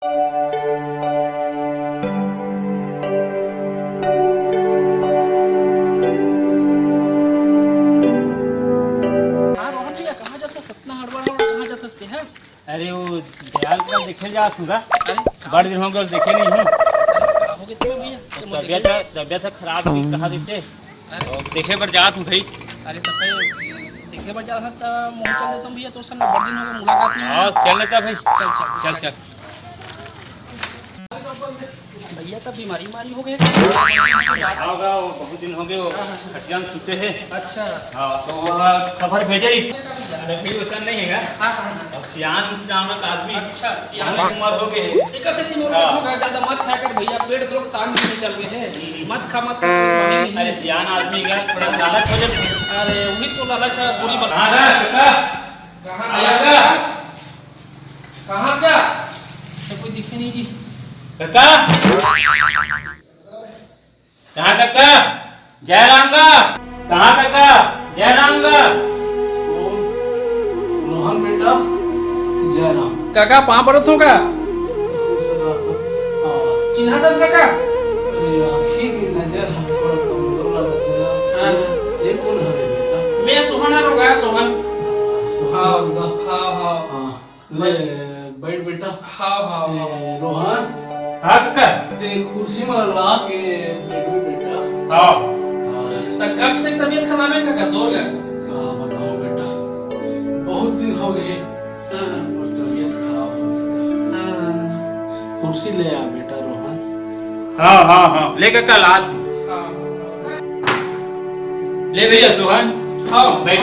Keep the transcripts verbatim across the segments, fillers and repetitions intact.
हाँ, रोहन भैया, कहाँ जाथस? अतना हड़बड़ हड़बड़ कहाँ जाथस ते, हाँ? अरे, वो दयाल का देखे जात हूँ गा। अरे, का बड़ दिन हो गए, देखे नहीं हूँ। अरे, का हो गया तुम्हें भैया? तबियत, तबियत खराब थी, कहा देते। अरे। और देखे बर जात हूँ भाई। अरे, तो फिर देखे बर जात हूँ, तो मोहन चल देता हूँ भैया, तो सर, बड़ दिन हो गए, मुलाकात नहीं हुई। हाँ, चल लेता भाई। चल, चल, चल, चल। चल। भैया, तो बीमारी, बीमारी हो गए। हाँ, हाँ, वो बहुत दिन हो गए, वो खटिया में सुते हैं। अच्छा। हाँ, तो वो खबर भेजे इस। अरे भाई, वैसा नहीं है। हाँ, हाँ, हाँ। अब सियान, सियान का आदमी। अच्छा, सियान। उम्र हो गए। एक से तीन उम्र हाँ। होगा, ज्यादा मत खाया कर भैया, पेट के रोग तान भी निकल गए हैं। मत खा, मत खा, मत खा, नहीं, अरे, नहीं। सियान आदमी का थोड़ा लालच हो जाता है। अरे, वही तो लालच है, पूरी बात। हाँ, हाँ, हाँ। कहाँ आया था? कहाँ से? ये कोई दिखे नहीं जी। काका? कहाँ काका? जयराम का? कहाँ काका? जयराम का? कौन? रोहन बेटा, जयराम। काका, पाँव पड़त हूँ का? खुश रह। हाँ। चिन्हा दस काका? अरे, आँखी की नजर हम थोड़ा कमजोर लगत है। हाँ। ये, ये कौन हरे बेटा? मैं सोहन हरो गा, सोहन। हाँ, सोहन हाँ, होगा। हाँ, हाँ। हाँ। ले, बैठ बेटा। हाँ, हाँ, ए, हाँ। रोहन। हाँ, काका। ए, कुर्सी में ला के बैठ बेटा। हाँ। हाँ। तो कब से तबीयत खराब है काका, तोर का? का बताऊं बेटा, बहुत दिन हो गए हाँ। और तबीयत खराब हो बेटा। हाँ। कुर्सी ले आ बेटा रोहन। हाँ, हाँ, हाँ, ले काका, ला। हाँ। ले भैया सोहन। हाँ। बैठ।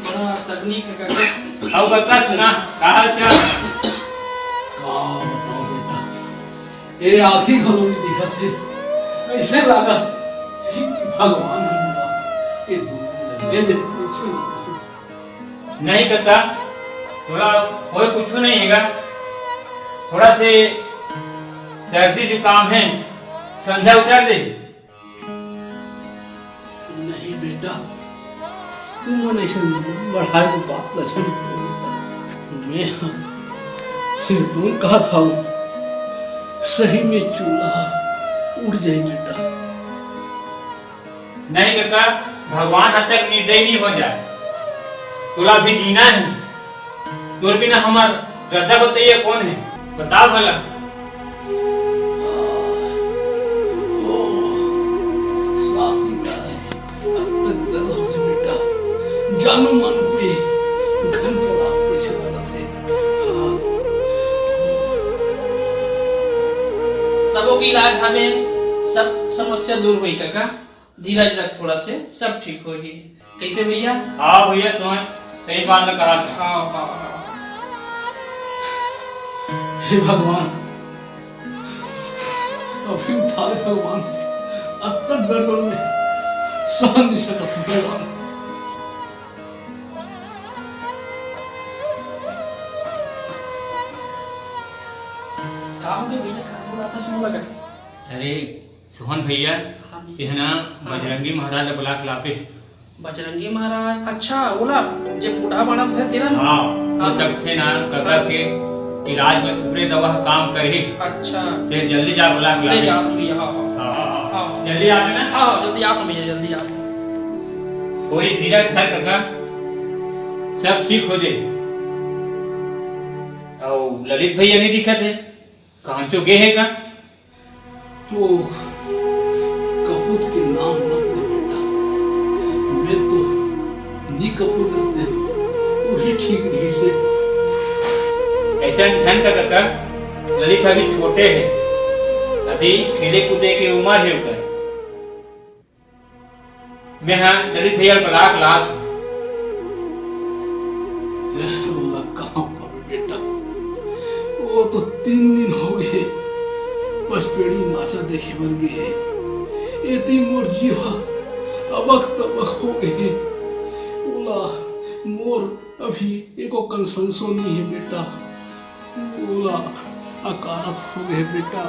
बड़ा तकलीफ है काका। अउ काका सुना, का हाल चाल? का बताओ बेटा, ये आँखी घलो नहीं दिखत है, ऐसे लागत कि भगवान हमला ये दुनिया में भेजे, ऐसे लागत है। नहीं काका, थोड़ा कोई कुछ नहीं हैगा, थोड़ा से सर्दी जुकाम है, संझा उतर दे। नहीं बेटा, तुमन ऐसे बढ़ाए के बात ला झन करो बेटा। मैं सिरपुर कहा था वो, सही में चूल्हा उड़ जाए बेटा। नहीं काका, भगवान हद तक निर्दयी नहीं हो जाए, तोला भी जीना है। तोर बिना हमर रद्दा बतैया कौन है? बता भला। ओ, साथी का है। अब तक दर्द हो से बेटा। जानो मानो कोई घर चला, कैसे लगा थे। हाँ। सबो के इलाज हवे, सब समस्या दूर होई काका। धीरज रख थोड़ा से, सब ठीक होही। कैसे भैया? हाँ भैया, तुमने सही बात कहा था। हाँ, हाँ, हाँ। हे भगवान, अभी उठा ले भगवान, अब तक दर्द में सहन नहीं सकत भगवान। का हो गया भैया, का बोला था सुन लगा? अरे, सोहन भैया, हाँ भैया। ये है ना, हाँ। बजरंगी महाराज ला बुला के लाबे। बजरंगी महाराज, अच्छा, ओला जे बूढ़ा बनत हे तेरा ना? हाँ, वो हाँ। सब थे ना, काका के इलाज में ऊपरे दवा काम करे। अच्छा। ते जल्दी जा बुला के ले लाबे। जात हूँ भैया, हाँ, हाँ। हाँ, हाँ, हाँ। हाँ। जल्दी आ ना। हाँ, हाँ, जल्दी आत हूँ भैया, जल्दी आत हूँ। थोड़ी धीरज धर काका, सब ठीक हो जाए। और ललित भैया नहीं दिखत है, कहाँ तो गए है का? वो कपूत के नाम मत ले बेटा, मैं तो नी कपूत रहते, वही ठीक रही से। ऐसा ध्यान का काका, ललित अभी छोटे हैं, अभी खेले कूदे के उम्र है ओकर। मैं हा ललित भैया ला बुला के लात हूँ। ए, ओला कहाँ पावे बेटा? वो तो तीन दिन हो गए, पचपेड़ी नाचा देखे बर गे हे। एती मोर जीवा अबक तबक हो गए हे। ओला मोर अभी एको कन संसो नहीं है बेटा। ओला अकारथ हो गए बेटा।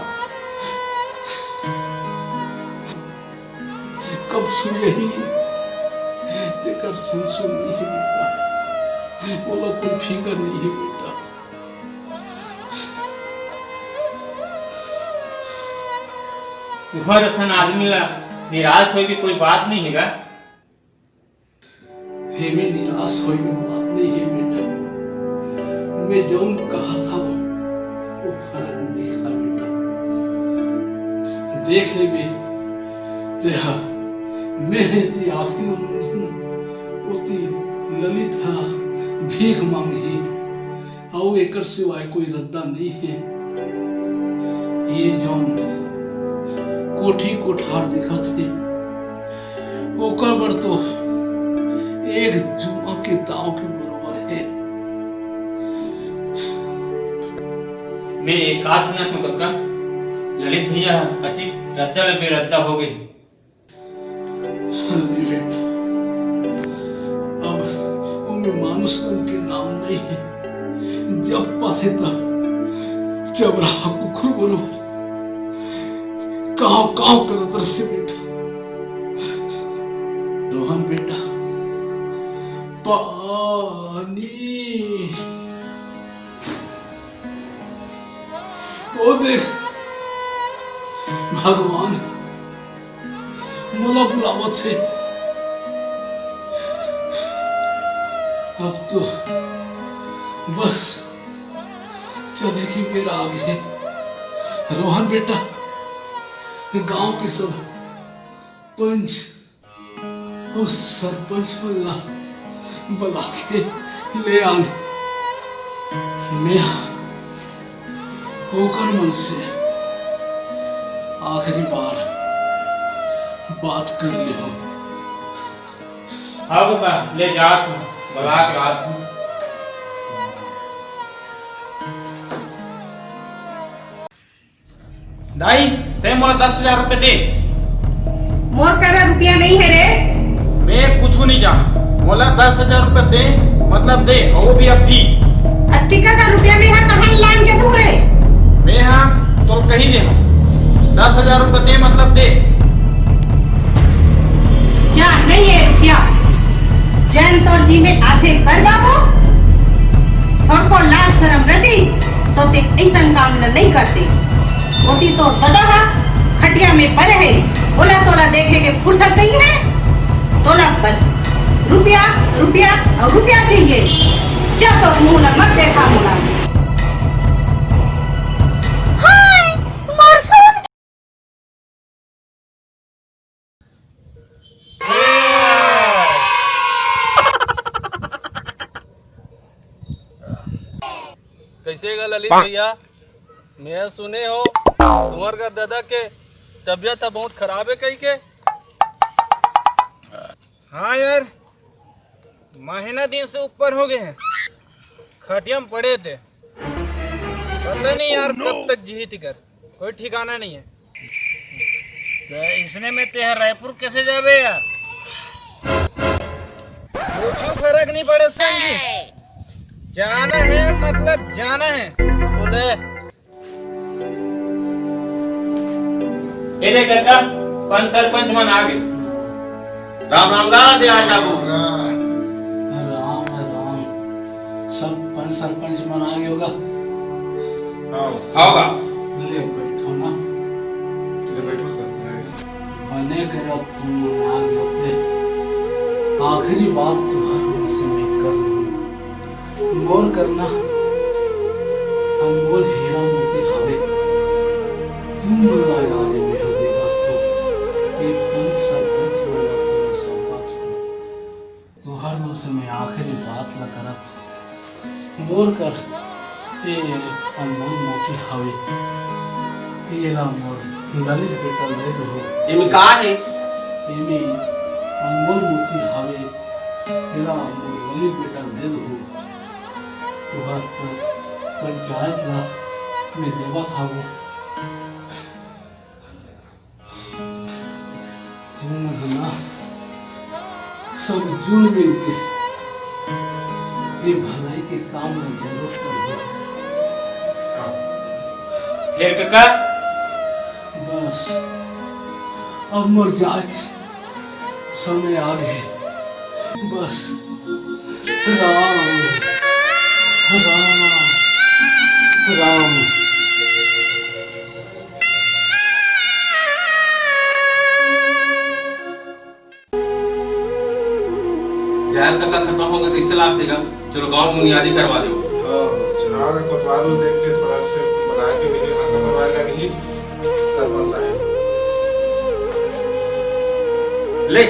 कब सुनही तेकर संसो नहीं है बेटा। ओला कोई फिकर नहीं है बेटा। तुहर असन आदमी ला निराश होए के कोई बात नहीं है गा। एमे निराश होए के बात नहीं है बेटा। मैं जौन कहत हवं, वो फर्क दिखा बेटा। देख लेबे तेहा, मैं एती आखिरी नंबर हूँ, ओती ललित हा भीख मांगही। अउ एकर सिवाय कोई रद्दा नइ हे। ये जौन कोठी कोठार दिखत हे, ओकर बर तो एक जुआ के दाव के बरोबर हे। मैं ये का सुनत हूँ कक्का, ललित भैया अति रद्दा ले बेरद्दा हो गए। अरे बेटा, अब ओमे मानुष मन के नाम नहीं है। जब पाथे तब चबरा कुकुर बरोबर काव काव करत रहिथे बेटा। रोहन बेटा, पानी। ओ देख, भगवान मोला बुलावत हे। अब तो बस चले के बेरा आ गे। रोहन बेटा, गांव के सब पंच अउ सरपंच मन ला बला के ले आन। मैं ओकर मन से आखिरी बार बात कर लेहूं। हाँ कका, ले जात हूँ, बला के लात हूँ। दाई, तैं मोला दस हजार रुपये दे। मोर करा रुपया नहीं है रे। मैं कुछ नहीं जान, मोला दस हजार रुपये दे, मतलब दे, अउ वो भी अभी। अतिका का रुपया में हा कहाँ लान के दूँ रे? मैं हा तोला कही दे हूँ, दस हजार रुपये दे, मतलब दे। जा, नहीं है रुपया। जन तोर जी में आथे कर बाबू। थोड़को लाज शरम रहितिस, तो ते अइसन काम ल नहीं करतिस। ओती तोर ददा हा खटिया में परे हे, ओला तोला देखे के फुर्सत नहीं है। तोला बस रुपया, रुपया अउ रुपया चाहिए। जा तोर मुंह ल मत देखा मोला। हाय, मोर सोन। कैसे गा ललित भैया, मैं सुने हो तुम्हार घर दादा के तबीयत ह बहुत खराब है कही के। हाँ यार, महीना दिन से ऊपर हो गए हैं, खटिया में पड़े थे, पता नहीं यार कब तक जीही तिकर, कोई ठिकाना नहीं है। तो इसने में ते ह रायपुर कैसे जाबे यार? कुछ फर्क नहीं पड़े संगी, जाना है मतलब जाना है। बोले, ए दे कका, पंच सरपंच मन आ गे। राम राम गा दे आटा को। राम राम। सब पंच सरपंच मन आ गे होगा। हाँ। आओ गा। ले बैठो ना। ले बैठो सर। बने करे अब तुम मन आ गे होते। आखिरी बात तुम्हारे से मैं कर लूँ। मोर करना अनमोल हीरा मोती हवे। तुम मन ला आज मेरा देवा तो एक पंच सरपंच मन ला पूरा सौगात हो। तुहर मन से मैं आखिरी बात ला करत हूँ। मोर कर ए अनमोल मोती हवे। एला मोर ललित बेटा ले दो। एमे का हे? एमे अनमोल मोती हवे। एला मोर ललित बेटा ले दो। तुहर प-, पंचायत ला मैं देवत हवो। तुम मन ह ना सब जुल मिल के ये भलाई के काम में जरूर करबो। फेर कका? बस अब मोर जाए के समय आ गए। बस राम लाख देगा, चलो गांव बुनियादी करवा दो। हाँ, चुनाव के कोतवाल देख के थोड़ा से बना के मेरे हाथ में करवाए लगी सरपंच साहब। ले,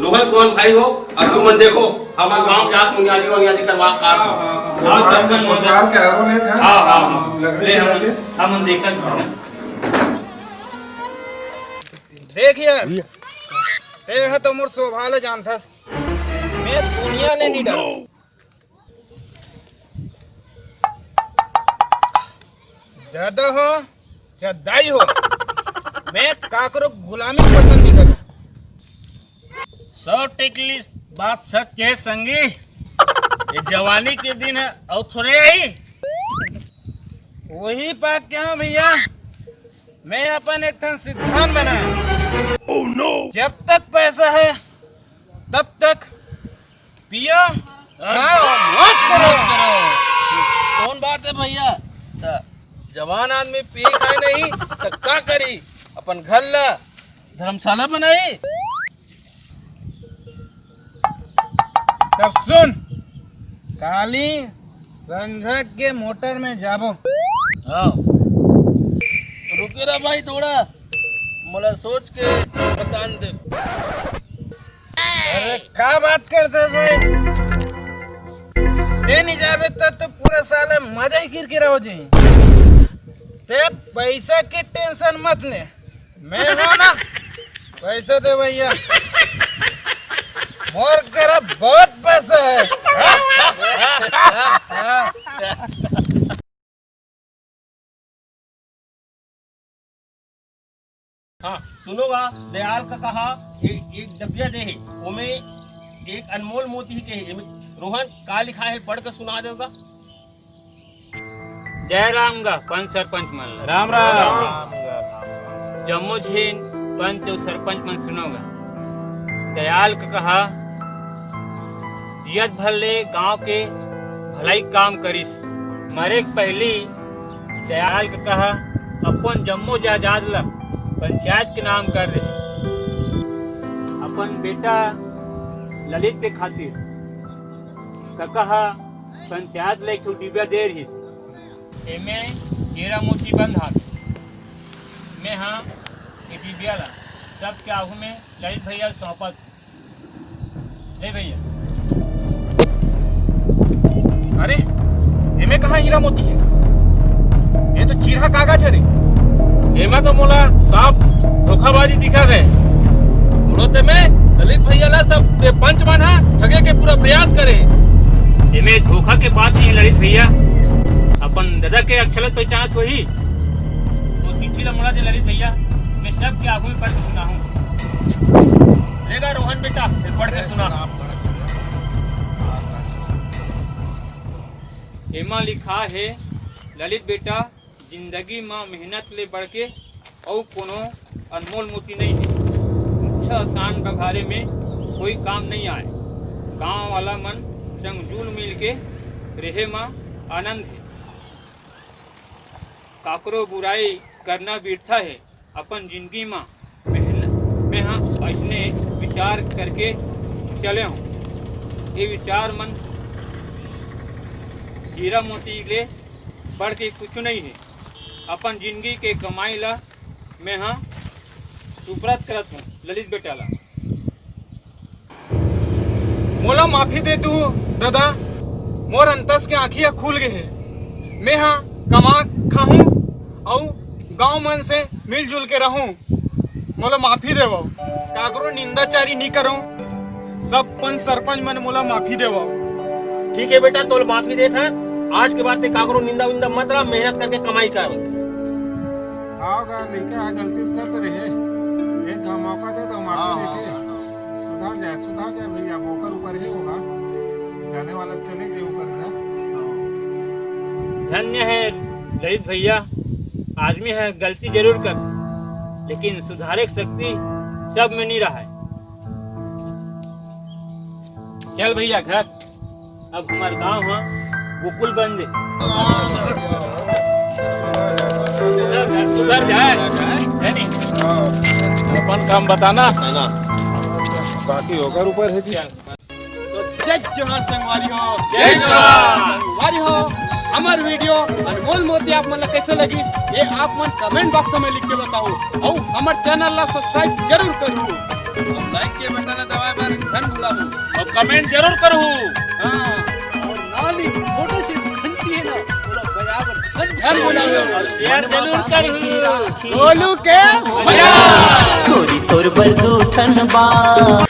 रोहन सोहन भाई हो, अब तुम मन देखो, हमारे गांव जात बुनियादी वनियादी करवा का। हाँ, हाँ, हाँ। हाँ, सरपंच महोदय। कोतवाल के आरो नहीं था। हाँ, हाँ, हाँ। लकड़ी ले, चला हम, के। हम देखा था ना। देख यार, ए ह तो मोर शोभा ले जानथस, मैं दुनिया ले नहीं डरंव। दादा हो, चाहे दाई हो, मैं काकरो गुलामी पसंद नहीं करूँ। सौ टिकली बात सच के संगी, ये जवानी के दिन है, अउ थोड़े ही। वही बात क्या भैया, मैं अपन एक ठन सिद्धांत बनाया। जब तक पैसा है, तब तक पियो, खाओ, मौज करो। कौन बात है भैया? त जवान आदमी पी खाए नहीं त का करी? अपन घर ला धर्मशाला बनाई। तब सुन, काली संझा के मोटर में जाबो। हाँ। रुके रहा भाई थोड़ा, मोला सोच के बतान दे। अरे का बात करते भाई? ते नहीं जाबे त तो पूरा साला मजा ही किरकिरा हो जाए। ते पैसा की टेंशन मत ले, मैं हो ना, पैसा दे भैया, मोर करा बहुत पैसा है। हाँ, सुनो गा, दयाल कका हा ए-, एक डबिया दे हे, ओमे एक अनमोल मोती के हे। एमे रोहन का लिखा है, पढ़ के सुना देगा। जय राम गा पंच सरपंच मन ला। राम राम। जम्मो झिन पंच अउ सरपंच मन सुनो गा। दयाल कका हा जियत भर ले गांव के भलाई काम करिस। मरे के पहिली दयाल कका ह अपन जम्मो जायदाद ल पंचायत के नाम कर दे। अपन बेटा ललित के खातिर कका ह पंचायत ल एक ठो डिबिया दे रहिस। एमे हीरा मोती बंद हावे। मैं हा ये डिबिया ल सबके आगू में ललित भैया ल सौंपत। ले भैया। अरे, एमे कहाँ हीरा मोती हे? ये तो चीरहा कागज हरे। एमा तो मोला साफ धोखाबाजी दिखत हे। उड़ो ते में ललित भैया ला सब ये पंच मन हा ठगे के पूरा प्रयास करे। एमे धोखा के बात नहीं हे ललित भैया, अपन दादा के अक्षर पहचानत होही। वो चिट्ठी ला मोला दे ललित भैया, मैं सबके आगू में पढ़ के सुनाहूँ। लेगा रोहन बेटा, फिर पढ़ के सुना। एमा लिखा हे, ललित बेटा, जिंदगी म मेहनत ले बढ़ के अउ कोनो अनमोल मोती नइ हे। ऊंचा शान बघारे में कोई काम नइ आय। गांव वाला मन संग जुल मिल के रेहे म आनंद हे। काकरो बुराई करना बिरथा हे। अपन जिनगी म मेहन-, मेंहा अइसने विचार करके चले हंव। ये विचार मन हीरा मोती ले बढ़ के कुछु नइ हे। अपन जिनगी के कमाई ल मेंहा सुपरत करत हंव ललित बेटा ल। मोला माफी दे दू ददा, मोर अंतस के आँखी ह खुल गे हे। मेंहा कमा खाहूं अउ गांव मन से मिलजुल के रहूं। मोला माफी देवव, काकरो निंदाचारी नी करंव। सब पंच सरपंच मन मोला माफी देवव। ठीक हे बेटा, तोला माफी देत हंव। आज के बाद ते काकरो निंदा विंदा मत रहा, मेहनत करके कमाई कर। हाँ गा, लइका ह गलती कर तो रहे, एक घाव मौका दे दो, माफी हाँ, दे हाँ, के। हाँ, हाँ। सुधर जाए, सुधर जाए भैया, ओकर ऊपर हे होगा, जाने वाला चले गए ओकर घर। धन्य हे ललित भैया, आदमी ह गलती जरूर कर, लेकिन सुधारे के शक्ति सब में नइ रहय। चल भैया घर, अब हमर गांव ह गोकुल बन जे। सुधर जाए, हे नी? अपन काम बताना। हे ना? बाकी ओकर ऊपर हे जी। चल। तो जय जोहार संगवारी हो। जय जोहार। संगवारी हो, हमर वीडियो अनमोल मोती आप मन ला कैसे लगिस, ये आप मन कमेंट बॉक्स में लिख के बताओ। अउ हमर चैनल ला सब्सक्राइब जरूर करू। अउ लाइक के बटन ला दबाए बर झन भुलाहू। अउ कमेंट जरूर करहू। हाँ, अउ नानी छोटे से घंटी है ना, ओला बजाए बर झन झन भुलाहू। शेयर जरूर करहू। गोलू के मजा। गोरी तोर बर दू ठन बा।